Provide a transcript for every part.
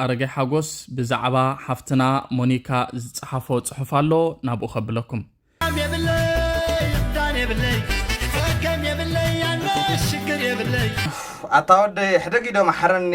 ኣረጋይ ሓጎስ ብዛዕባ ሓፍትና ሞኒካ ዝጸሓፎ ጽሑፍ ኣሎ፣ ናብኡ ከብለኩም። ኣታ ወደይ ሕደግ ኢዶ መሓረኒ።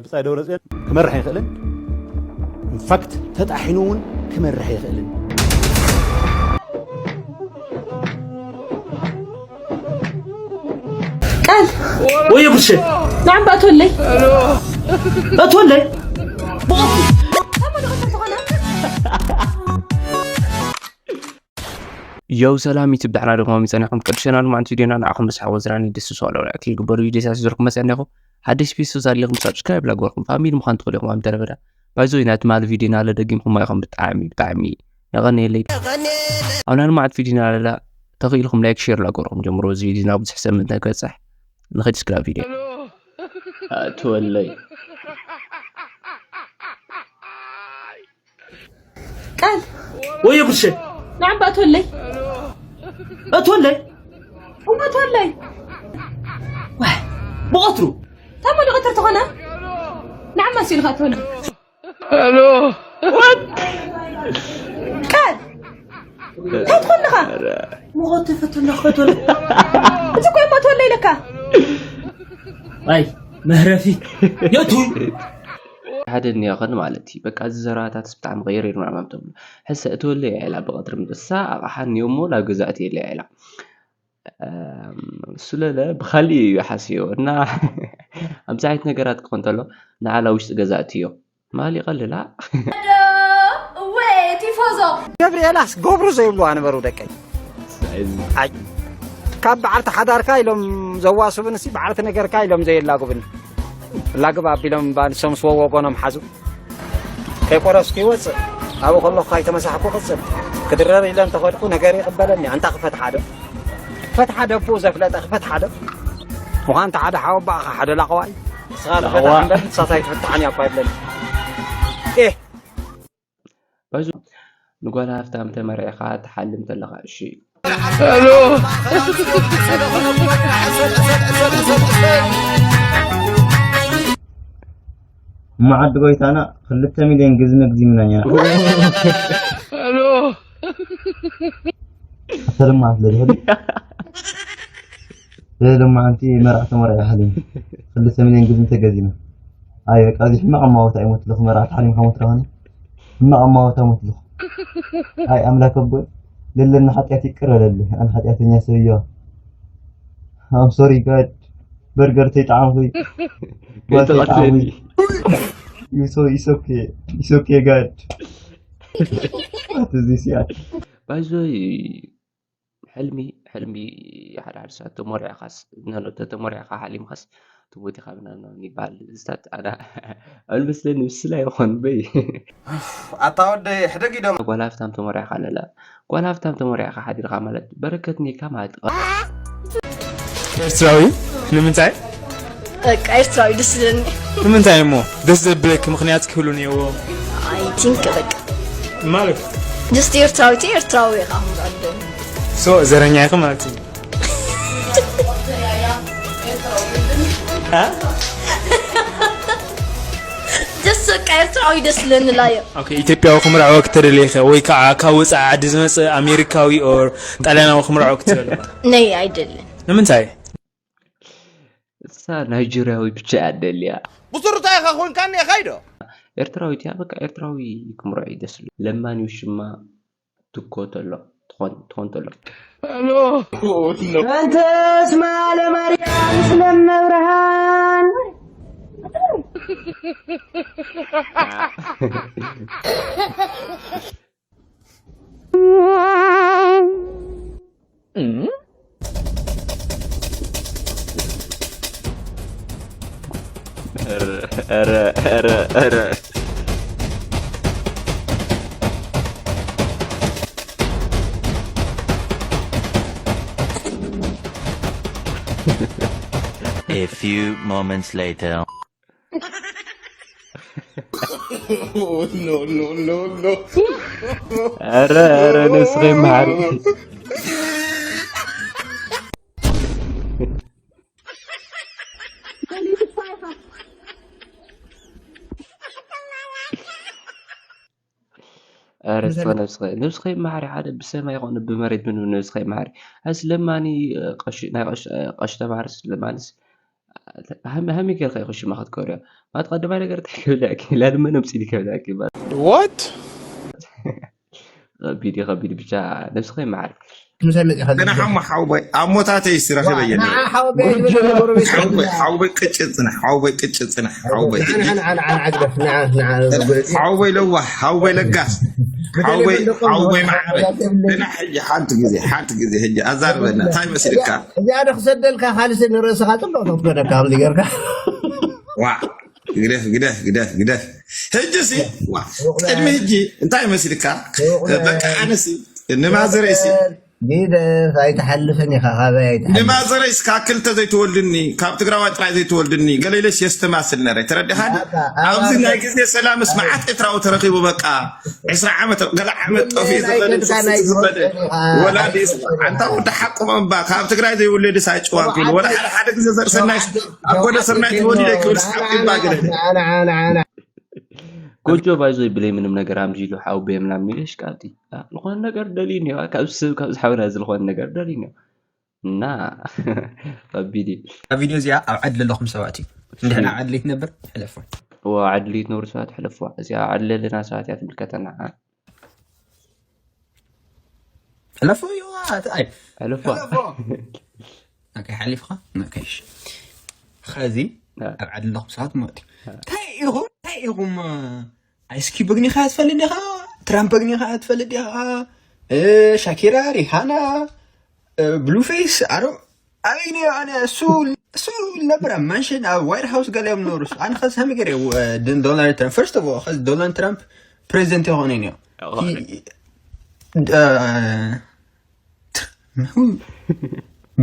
ብጻይ ደብረጽዮን ክመርሕ ኣይኽእልን። ኢንፋክት ተጣሒኑ እውን ክመርሕ ኣይኽእልን። ቃል ወየ ጉድሸ ንዓም ባእቶለይ እቶለይ ዮው ሰላም ዩቱብ ዳሕና ደሞ ሚጸናኹም ቅዱስ ሸናል ማንቱ ዲዮና ንዓኹም ብስሓ ወዝራኒ ደስ ዝሰዋለ ወላ ክል ግበሩ ቪዲዮ ሳሲ ዝርኩ መጸ ኣለኹ ሓደሽ ፒስ ሶስ ኣሊኹም ሳብስክራይብ ላጎርኩም ፋሚሊ ምዃን ትኽእሉ ኢኹም ኣብ ተለበዳ ባይዞ ኢና ትማሊ ቪዲዮ ናለ ደጊምኩም ኢኹም ብጣዕሚ ብጣዕሚ የቐንየለይ ኣብ ናይ ልማዓት ቪዲዮ ናለላ ተኽኢልኩም ላይክ ሼር ላጎርኩም ጀምሮ እዚ ቪዲዮ ናብ ብዙሕ ሰብ ምንታይ ክበጽሕ ንኸይድ ስክራብ ቪዲዮ ትወለይ ቃል ወየ ጉድሸ ንዓም ባእቶለይ እቶለይ እወ ቶለይ ብቐትሩ ታሞ ዶ ቀትር ተኾነ ንዓም መሲልካ ቶለይ ቃል እንታይ ትኾን ኣለኻ ሞት ትፈትለኻ ቶለይ እዚ ኮይ ሞት ወለይ ለካ ኣይ መህረፊ የእቱ ሓደ እኒኦ ኸን ማለት እዩ በቃ እዚ ዘረባታትስ ብጣዕሚ ቀይር ይርማዕማም ተብሎ ሕሰ እትወለ እያ ኢላ ብቐትሪ ምጥሳ ኣቕሓ እኒኦ እሞ ናብ ገዛእቲ የለ እያ ኢላ እሱ ለለ ብኻሊእ እዩ ሓስዮ እና ኣብዚ ዓይነት ነገራት ክኾን ተሎ ንዓላ ውሽጢ ገዛእቲ እዮ ማል ይቐልላ እወ ቲፎዞ ገብርኤላስ ገብሩ ዘይብሉ ኣነበሩ ደቀይ ኣይ ካብ በዓልቲ ሓዳርካ ኢሎም ዘዋስቡንሲ በዓልቲ ነገርካ ኢሎም ዘየላጉብኒ ላግብ ኣቢሎም እባ ንሶም ስወ ወገኖም ሓዙ ከይቆረስኩ ይወፅእ ኣብኡ ከለኹ ካይተመሳሕኩ ቅፅል ክድረር ኢለ እንተኸድኩ ነገር ይቕበለኒ ኣንታ ክፈትሓ ዶ ክፈትሓ ዶ ብኡ ዘፍለጠ ክፈትሓ ዶ ምዃን ተሓደ ሓወባእኻ ሓደ ላቐዋይ ንስኻ ዝፈትሓ እምበር ንሳት ኣይትፍትሓን እያ እኳ ይብለኒ ኤህ ባይዞ ንጓል ሃፍታም ተመሪዕኻ ትሓልም ተለኻ እሺ እሞ ዓዲ ጎይታና ክልተ ሚልዮን ግዝሚ ኣግዚምና ኢና ኣተ ልምዓት ለድሕሪ ለልምዓንቲ መርዓ ተመርዒ ሃሊም ክልተ ሚልዮን ግዝሚ ተገዚመ ኣይ በቃ እዚ ሕማቕ ኣማወታ እዩ ሞት ለኹ መርዓ ተሓሊምካ ሞት ረኸኒ ሕማቕ ኣማወታ ሞት ለኹ ኣይ ኣምላክ ኣቦይ ለለና ሓጢኣት ይቅር በለለይ ኣነ ሓጢኣተኛ ሰብ እየዋ I'm sorry God በርገር ተይጠዓምኩ ጓል ተይጠዓምኩ you so it's okay it's okay God this is yeah ባይዞይ ሕልሚ ሕልሚ ሓደ ሓደ ሰባት ተሞሪዕኻስ ተተሞሪዕኻ ሓሊምኻስ ትሞት ኢኻ ምናምን ይበሃል እዚታት ኣነ ኣልመስለኒ ምስላ ይኾን በይ ኣታ ወደይ ሕደግ ኢዶም ጓል ሃፍታም ተሞሪዕኻ ኣለላ ጓል ሃፍታም ተሞሪዕኻ ሓዲርኻ ማለት በረከት ኔካ ማለት ኤርትራዊ ንምንታይ በቃ ኤርትራዊ ደስ ዝለኒ ንምንታይ እሞ ደስ ዘብለኪ ምክንያት ክህሉ ነይዎ I think በቃ ማለት just ኤርትራዊቲ ኤርትራዊ ኢኻ so ዘረኛ ኢኺ ማለት እዩ just በቃ ኤርትራዊ ደስ ዝለኒ ላዮ okay ኢትዮጵያዊ ክምርዓወ ክተደልየ ኢኸ ወይ ከዓ ካብ ወፃኢ ዓዲ ዝመፅእ ኣሜሪካዊ or ጣልያናዊ ክምርዓወ ክትደሊ ነይ ኣይደልን ንምንታይ እሳ ናይጀርያዊ ብቻ እያ ደልያ ብስሩታ ኢኻ ኮንካኒ ኢኻ ኢዶ ኤርትራዊት እያ በቃ ኤርትራዊ ክምርዖ እዩ ደስ ዝብሎ ለማኒ ውሽማ ትኮ ተሎ ትኾን ትኾን ተሎ እንተ እስመ ለማርያም ስለ መብርሃን A few moments later. ኧረ ኧረ ንስኺ መሓሪ ኣረ ተው፣ ነብስኸ ነብስኸ ይመሓሪ። ሓደ ብሰማይ ይኾነ ብመሬት ምን ነብስኸ ይመሓሪ። ኣስ ለማኒ፣ ቀሺ ናይ ቀሺ ቀሺ ተማርስ ለማንስ። ሃሚ ሃሚ ጌርካ ይኽሽማ ክትከርዮ። ማለት ቀዳማይ ነገር እንታይ ክብለኪ ኢላ ድማ ነምፂ ዲከብለኪ። What? ከቢድ እዩ፣ ከቢድ። ብቻ ነብስኻ ይመሓር። ምሳይ መፂኻ ጽናሕ እሞ ሓውቦይ ኣሞታተይ እስቲ ረኸበየ። ንዓ ሓወበይ ዝበለ ጎረቤት ሓውቦይ ሓውቦይ ቅጭ ጽናሕ ሓውቦይ ቅጭ ጽናሕ ሓውቦይ ንዓ ንዓ ንዓ ንዓ ግደፍ ንዓ ንዓ ጎረቤት ሓውቦይ ለዋህ ሓውቦይ ለጋስ ሓውቦይ ሓውቦይ ማዕረ። ጽናሕ ሕጂ ሓንቲ ግዜ ሓንቲ ግዜ ሕጂ ኣዛርበና እንታይ መሲልካ? እዚኣ ዶ ክሰደልካ ካልሲ ንርእስኻ ጽቡቕ ክትጎደካ ከምዚ ጌርካ ዋ ግደፍ ግደፍ ግደፍ ግደፍ። ሕጂ ሲ ዋ ቅድሚ ሕጂ እንታይ መሲልካ? በቃ ኣነሲ ንማዘረይ ሲ ግደፍ ኣይትሓልፍን ኢኻ ካበይ ኣይትሓልፍ ንማዘረይ እስካ ክልተ ዘይትወልድኒ ካብ ትግራዋይ ጥራይ ዘይትወልድኒ ገለ ኢለስ የስተማስል ነረ ተረዲኻኒ። ኣብዚ ናይ ግዜ ሰላምስ መዓት ኤርትራዊ ተረኺቡ በቃ ዕስራ ዓመት ገለ ዓመት ጠፊኡ ዝኸደ ዝኸደ ወላዲ ኣንታ ወዲ ሓቁ እምባ ካብ ትግራይ ዘይውለድስ ኣይጭዋን ክብል ወላ ሓደ ሓደ ግዜ ዘርእሰናይ ኣብ ጎደ ስርናይ ትወልደ ክብል ሓቂባ ገለ ጎጆ ባይዞ ይብለይ ምንም ነገር ኣምዚሉ ሓውቤ ምናምን ኢለሽ ካብቲ ዝኾነ ነገር ደልዩ እኒኦ ካብ ስብ ካብ ዝሓበና ዝኾነ ነገር ደልዩ እኒኦ እና ከቢድ እዩ። ኣብ ቪድዮ እዚኣ ኣብ ዓዲ ዘለኹም ሰባት እዩ እንድሕና ዓድሊ ትነብር ሕለፎ እዋ ዓድሊ ትነብሩ ሰባት ሕለፎ እዚኣ ዓድሊ ኣለና ሰባት እያ ትምልከተና። ሕለፎ እዩ ኣይ ሕለፎ ሕለፎ ኦኬ ሓሊፍኻ ኦኬ እሺ ኸዚ ኣብ ዓዲ ኣለኹም ሰባት ማለት እዩ እንታይ ኢኹም እንታይ ኢኹም ኣይስኪ በግኒኻ ትፈልጥ ዲኻ ትራምፕ በግኒኻ ትፈልጥ ዲኻ እ፣ ሻኪራ ሪሃና እ፣ ብሉፌስ ኣሮ ኣበይ ነዮ ኣነ እሱ እሱ ነብረ ማንሽን ኣብ ዋይት ሃውስ ገለ እዮም ነሩ ኣነ ኸዚ ሃሚ ገር ዶናልድ ትራምፕ ፈርስት ኦፍ ኸዚ ዶናልድ ትራምፕ ፕሬዚደንት የኾነ ነዮ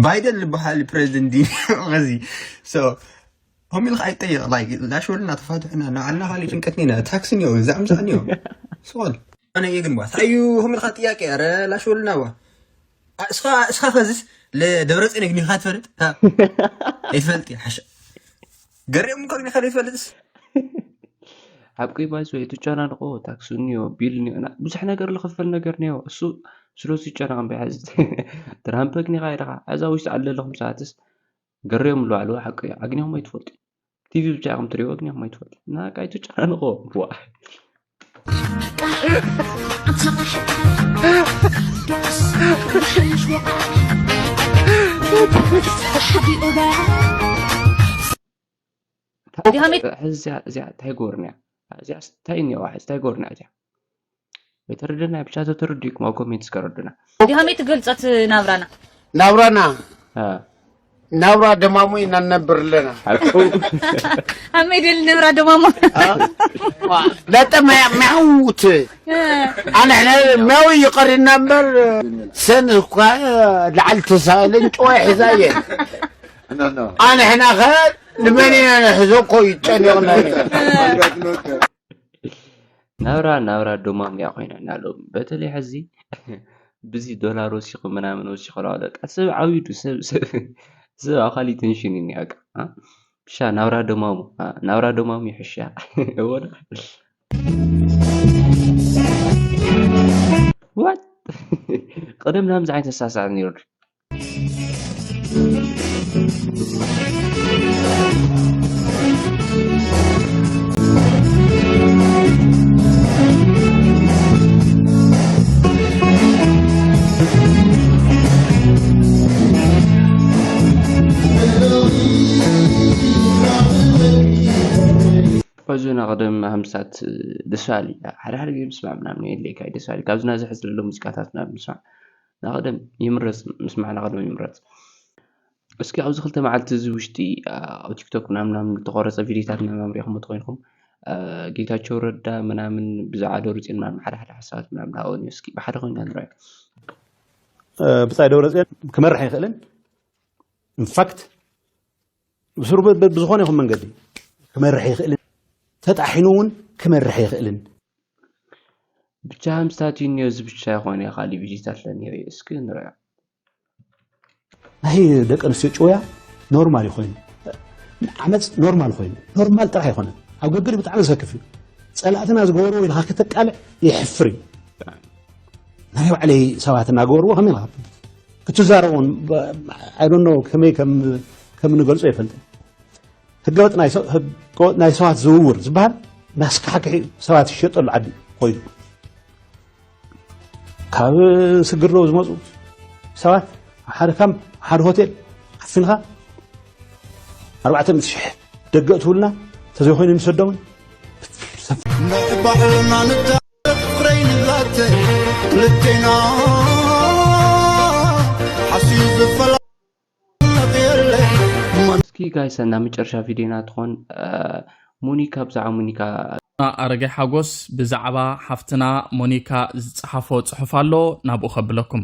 ባይደን ዝበሃል ፕሬዚደንት ድዩ ኸዚ ሆም ኢልካ ኣይጠየቕ ላሽ ወልና ተፋትሑና ንዓልና ካሊእ ጭንቀት ኔና ታክሲ ኒዮ ዛዕምዛዕ ኒዮ ስቆል ኣነ እየ ግን ቧ ታዩ ሆም ኢልካ ጥያቄ ረ ላሽ ወልና ዋ እስኻ እስኻ ኸዝስ ለደብረፅን ግኒኻ ትፈልጥ ኣይትፈልጥ ሓሻ ገሪኦም እኮ ግኒኻ ዘይትፈልጥስ ኣብ ቀይ ባይዞ ኣይትጨናንቆ ታክሲ እኒኦ ቢል እኒኦ እና ብዙሕ ነገር ዝኽፈል ነገር እኒኦ እሱ ስለ ዝጨነቕ እምበይ ሕዚ ትራምፕ ኣግኒኻ ኢልኻ ሕዛ ውሽጢ ዓዲ ዘለኹም ሰዓትስ ገሪኦም ኣለዉ ኣለዉ ሓቂ እዩ ኣግኒኹም ኣይትፈልጡ ቲቪ ብቻ ኢኹም ትሪእዎ ኣግኒኹም ኣይትፈልጡ እና በቃ ኣይትጨናንቆ ዋ ዲሃሜት እዚኣ እንታይ ጎርንያ እዚኣ እንታይ እኒዋ እንታይ ጎርንያ እዚኣ ወይ ተረደና ብቻ ተተረዲኩም ኣብ ኮሜንት እስከረዱና ዲሃሜት ገልጸት ናብራና ናብራና ናብራ ደማሙ ኢና ንነብር ኣለና። ኣመይ ደል ነብራ ደማሙ ለጠ ሚያውት ኣንሕና ሚያው ይቐሪና እምበር ሰን እኳ ላዕሊ ተሳኢለን ጭዋ ሒዛ እየን። ኣንሕና ኸ ንመን ኢና ንሕዞ እኮ ይጨኒቕና እዩ። ናብራ ናብራ ዶማም እያ ኮይና እና ሎም በተለይ ሕዚ ብዚ ዶላር ወሲኹ ምናምን ወሲኹ ለዋ በቃ ሰብ ዓብዱ ሰብ ሰብ ሰብ ኣብ ካሊእ ቴንሽን እዩ በቃ ብሻ ናብራ ዶማሙ ናብራ ዶማሙ ይሕሻ እወ what ቀደም ናምዚ ዓይነት ኣሳሳዕ ነይሩ ሕዚ ናቕደም ሃምሳት ደሳሊ ሓደ ሓደ ግዜ ምስማዕ ምናምን የድልየካ እዩ ደሳሊ ካብዚ ናዚ ሕዚ ዘሎ ሙዚቃታት ምናምን ምስማዕ ናቕደም ይምረፅ ምስማዕ ናቕደም ይምረፅ እስኪ ኣብዚ ክልተ መዓልቲ እዚ ውሽጢ ኣብ ቲክቶክ ምናምን ምናምን ዝተቆረፀ ቪዲዮታት ምናምን ኣምሪኹም ተኮይንኩም ጌታቸው ረዳ ምናምን ብዛዕባ ደብረፅዮን ምናምን ሓደ ሓደ ሓሳባት ምናምን ሃወን እዩ እስኪ ብሓደ ኮይና ንረኣዮ ብፃይ ደብረፅዮን ክመርሕ ኣይኽእልን ኢንፋክት ብስሩ ብዝኾነ ይኹን መንገዲ ክመርሕ ይኽእልን ተጣሒኑ እውን ክመርሕ ይኽእልን ብቻ ምሳት እዩ እኒኦ እዚ ብቻ ይኾነ ካልእ ቪዲዮታት ለኒኦ እዩ እስኪ ንሪኦ ናይ ደቂ ኣንስትዮ ጭውያ ኖርማል እዩ ኮይኑ ዓመፅ ኖርማል ኮይኑ ኖርማል ጥራሕ ኣይኮነን ኣብ ገግድ ብጣዕሚ ዘሰክፍ እዩ ፀላእትና ዝገበርዎ ኢልካ ከተቃልዕ የሕፍር እዩ ናይ ባዕለይ ሰባት እናገበርዎ ከመይ ኢልካ ክትዛረቦን I don't know ከመይ ከም ከም ንገልጾ ይፈልጥ። ህገወጥ ናይ ሰ- ህገወጥ ናይ ሰባት ዝውውር ዝበሃል ማስካሕክሒ ሰባት ዝሸጠሉ ዓዲ ኮይኑ ካብ ስግር ዶ ዝመፁ ሰባት ሓደ ካምፕ ሓደ ሆቴል ዓፊንኻ ኣርባዕተ ሚእቲ ሽሕ ደገ እትብልና እንተዘይኮይኑ ንሰዶምን ንባዕልና ንዳፍረይ ንላተ ክልቴና ሓስዩ ዝፈላለ የለ እስኪ ጋይስ እና መጨረሻ ቪዲዮና ትኾን ሞኒካ ብዛዕባ ሞኒካ ኣረጋይ ሓጎስ ብዛዕባ ሓፍትና ሞኒካ ዝጸሓፎ ጽሑፍ ኣሎ ናብኡ ከብለኩም።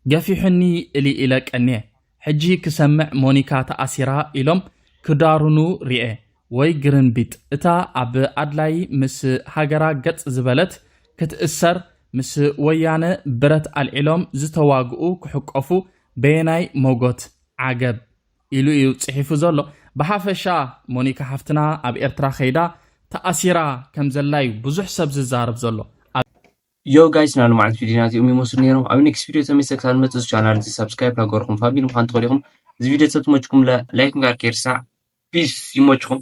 ገፊሑኒ እሊ ኢለ ቀንየ። ሕጂ ክሰምዕ ሞኒካ ተኣሲራ ኢሎም ክዳሩኑ ሪኤ ወይ ግርንቢጥ እታ ኣብ ኣድላይ ምስ ሃገራ ገጽ ዝበለት ክትእሰር ምስ ወያነ ብረት ኣልዒሎም ዝተዋግኡ ክሕቆፉ በየናይ ሞጎት ዓገብ ኢሉ እዩ ጽሒፉ ዘሎ። ብሓፈሻ ሞኒካ ሓፍትና ኣብ ኤርትራ ከይዳ ተኣሲራ ከም ዘላ እዩ ብዙሕ ሰብ ዝዛረብ ዘሎ። ዮ ጋይስ ናይ ሎማዓንቲ ቪዲዮና እዚኦም ይመስሉ ነይሮም። ኣብ ኔክስት ቪዲዮ ተመልሰ ክሳብ ንመፅእ ቻናል እዚ ሳብስክራይብ ናገርኩም ፋሚሊ ምዃን ትኽእሉ ኢኹም። እዚ ቪዲዮ ተትመችኩም ላይክ ምግባር ከይርሳዕ። ፒስ ይመችኩም።